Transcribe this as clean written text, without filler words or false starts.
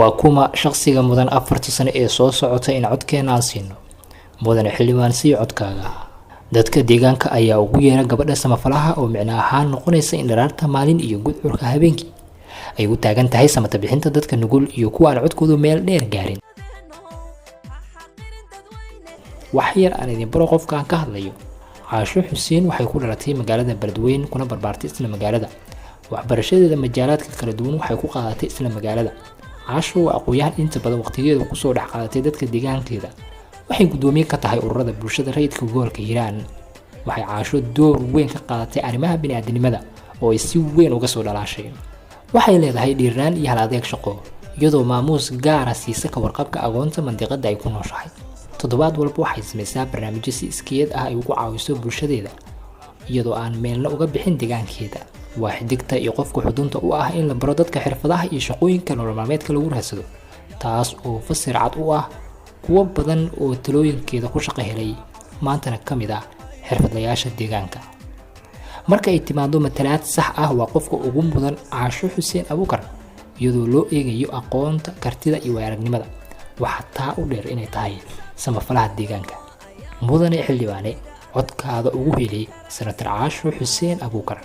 Waa kuma shaqsiga mudan 4ta sano ee soo socota in codkeena aan siino? Mudane xildhibaan, sii codkaaga. Dadka deegaanka ayaa ugu yeera gabadha samafalaha, oo micno ahaan noqonaysa in dharaarta maalin iyo gudcurka habeenkii ay u taagan tahay samata bixinta dadka nugul iyo kuwa aan codkoodu meel dheer gaarin. Wax yar aan idin baro qofka aan ka hadlayo. Caasho Xuseen waxay ku dhalatay magaalada Beledweyn, kuna barbaartay isla magaalada. Waxbarashadeeda majaalaadka kala duwan waxay ku qaadatay isla magaalada. Caasho waa aqoon-yahan inta badan waqtigeeda kusoo dhex qaadatay dadka deegaankeeda. Waxay guddoomiye ka tahay ururada bulshada rayidka gobolka Hiiraan. Waxay Caasho door weyn ka qaadatay arrimaha bini'aadanimada oo ay si weyn uga soo dhalaashay. Waxay leedahay dhiirnaan iyo hal adeeg shaqo, iyadoo maamuus gaara siisa ka warqabka agoonta mandiqada ay ku nooshahay. Toddobaad walba waxay samaysaa barnaamijyo si iskeed ah ay ugu caawiso bulshadeeda, iyadoo aan meelna uga bixin deegaankeeda. Waa xidigta iyo qofka xudunta u ah in la baro dadka xirfadaha iyo shaqooyinka nolol maalmeedka lagu raadsado, taas oo fasir cad u ah kuwo badan oo talooyinkeeda ku shaqo helay, maantana ka mid ah xirfadlayaasha deegaanka. Marka ay timaado matalaad sax ah, waa qofka ugu mudan Caasho Xuseen Abuukar, iyadoo loo eegayo aqoonta, kartida iyo waaya-aragnimada. Waxaa taa u dheer inay tahay samafalaha deegaanka. Mudane xildhibaane, codkaada ugu helay Senator Caasho Xuseen Abuukar.